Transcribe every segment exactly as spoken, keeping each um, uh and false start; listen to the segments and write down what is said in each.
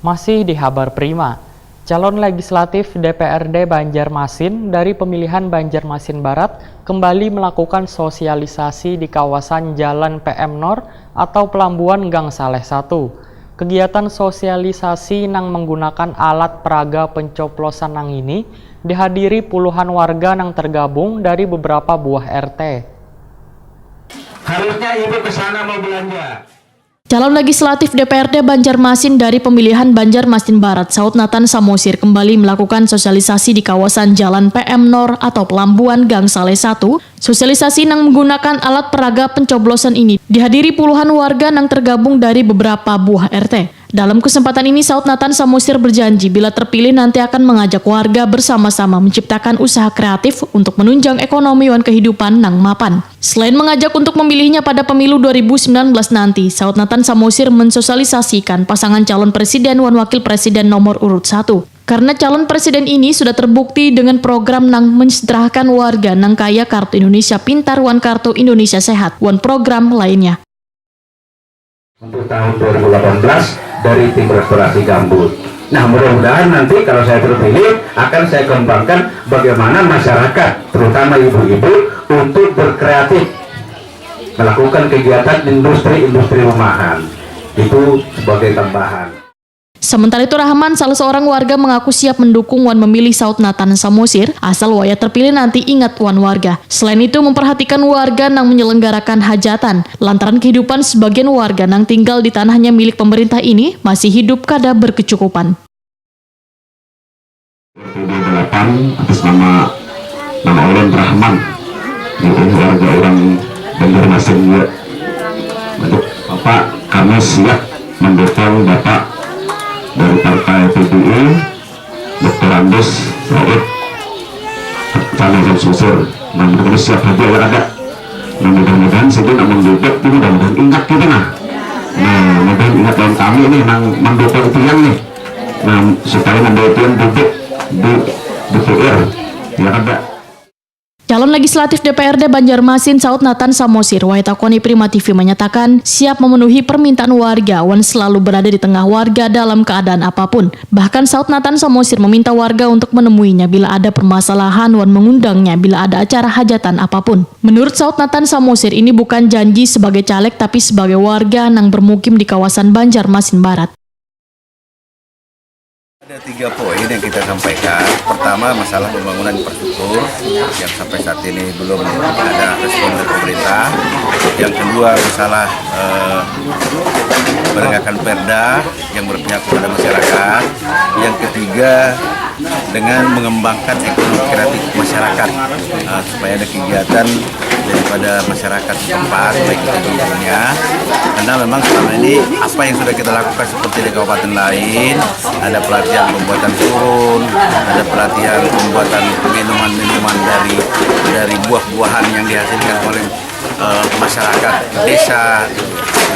Masih di Habar Prima, calon legislatif D P R D Banjarmasin dari pemilihan Banjarmasin Barat kembali melakukan sosialisasi di kawasan Jalan P M Nor atau Pelambuan Gang Saleh satu. Kegiatan sosialisasi nang menggunakan alat peraga pencoplosan nang ini dihadiri puluhan warga nang tergabung dari beberapa buah R T. Harusnya ibu ke sana mau belanja. Calon legislatif D P R D Banjarmasin dari pemilihan Banjarmasin Barat, Saud Nathan Samosir kembali melakukan sosialisasi di kawasan Jalan P M Nor atau Pelambuan Gang Saleh satu. Sosialisasi nang menggunakan alat peraga pencoblosan ini dihadiri puluhan warga nang tergabung dari beberapa buah R T. Dalam kesempatan ini, Saud Nathan Samosir berjanji bila terpilih nanti akan mengajak warga bersama-sama menciptakan usaha kreatif untuk menunjang ekonomi wan kehidupan nang mapan. Selain mengajak untuk memilihnya pada pemilu dua ribu sembilan belas nanti, Saud Nathan Samosir mensosialisasikan pasangan calon presiden wan wakil presiden nomor urut satu. Karena calon presiden ini sudah terbukti dengan program nang mensejahterakan warga nang kaya kartu Indonesia Pintar wan kartu Indonesia Sehat wan program lainnya. Untuk tahun dua ribu delapan belas dari tim restorasi gambut. Nah, mudah-mudahan nanti kalau saya terpilih akan saya kembangkan bagaimana masyarakat, terutama ibu-ibu, untuk berkreatif melakukan kegiatan industri-industri rumahan. Itu sebagai tambahan. Sementara itu, Rahman, salah seorang warga, mengaku siap mendukung wan memilih Saud Nathan Samosir asal wayah terpilih nanti ingat wan warga. Selain itu, memperhatikan warga nang menyelenggarakan hajatan lantaran kehidupan sebagian warga nang tinggal di tanahnya milik pemerintah ini masih hidup kada berkecukupan. R P D delapan atas nama nama ulun Rahman, jadi warga orang Banjarmasin juga. Untuk Bapak, kami siap mendukung Bapak dari Partai P D I, Doktor Andes Said, kami akan susur. Nah, mudah-mudahan siap saja ya ada. Nah, mudah-mudahan saja nak mendukung, mudah-mudahan ingat kita nah. Nah, mudah ingat lawan kami nih nang mendukung tiang nih. Nah, supaya membawa tiang duduk di D P R. Ya kada? Calon legislatif D P R D Banjarmasin Saud Nathan Samosir, wayah takoni Prima T V, menyatakan siap memenuhi permintaan warga wan selalu berada di tengah warga dalam keadaan apapun. Bahkan Saud Nathan Samosir meminta warga untuk menemuinya bila ada permasalahan wan mengundangnya bila ada acara hajatan apapun. Menurut Saud Nathan Samosir, ini bukan janji sebagai caleg tapi sebagai warga nang bermukim di kawasan Banjarmasin Barat. Ada tiga poin yang kita sampaikan. Pertama, masalah pembangunan infrastruktur yang sampai saat ini belum ada respon dari pemerintah. Yang kedua, masalah eh, penegakan perda yang berpihak kepada masyarakat. Yang ketiga, dengan mengembangkan ekonomi kreatif masyarakat eh, supaya ada kegiatan daripada masyarakat setempat, baik itu di dunia. Karena memang selama ini apa yang sudah kita lakukan seperti di kabupaten lain, ada pelatihan pembuatan turun, ada pelatihan pembuatan minuman-minuman dari dari buah-buahan yang dihasilkan oleh eh, masyarakat desa.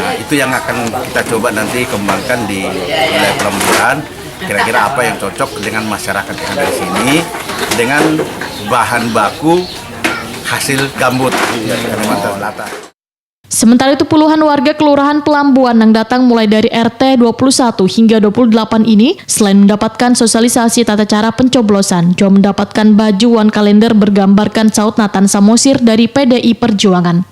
Nah, itu yang akan kita coba nanti kembangkan di wilayah Pelamburan. Kira-kira apa yang cocok dengan masyarakat yang ada di sini dengan bahan baku hasil gambut Kalimantan Selatan. Sementara itu, puluhan warga Kelurahan Pelambuan yang datang mulai dari R T dua puluh satu hingga dua puluh delapan ini, selain mendapatkan sosialisasi tata cara pencoblosan, juga mendapatkan baju wan kalender bergambarkan Saud Nathan Samosir dari P D I Perjuangan.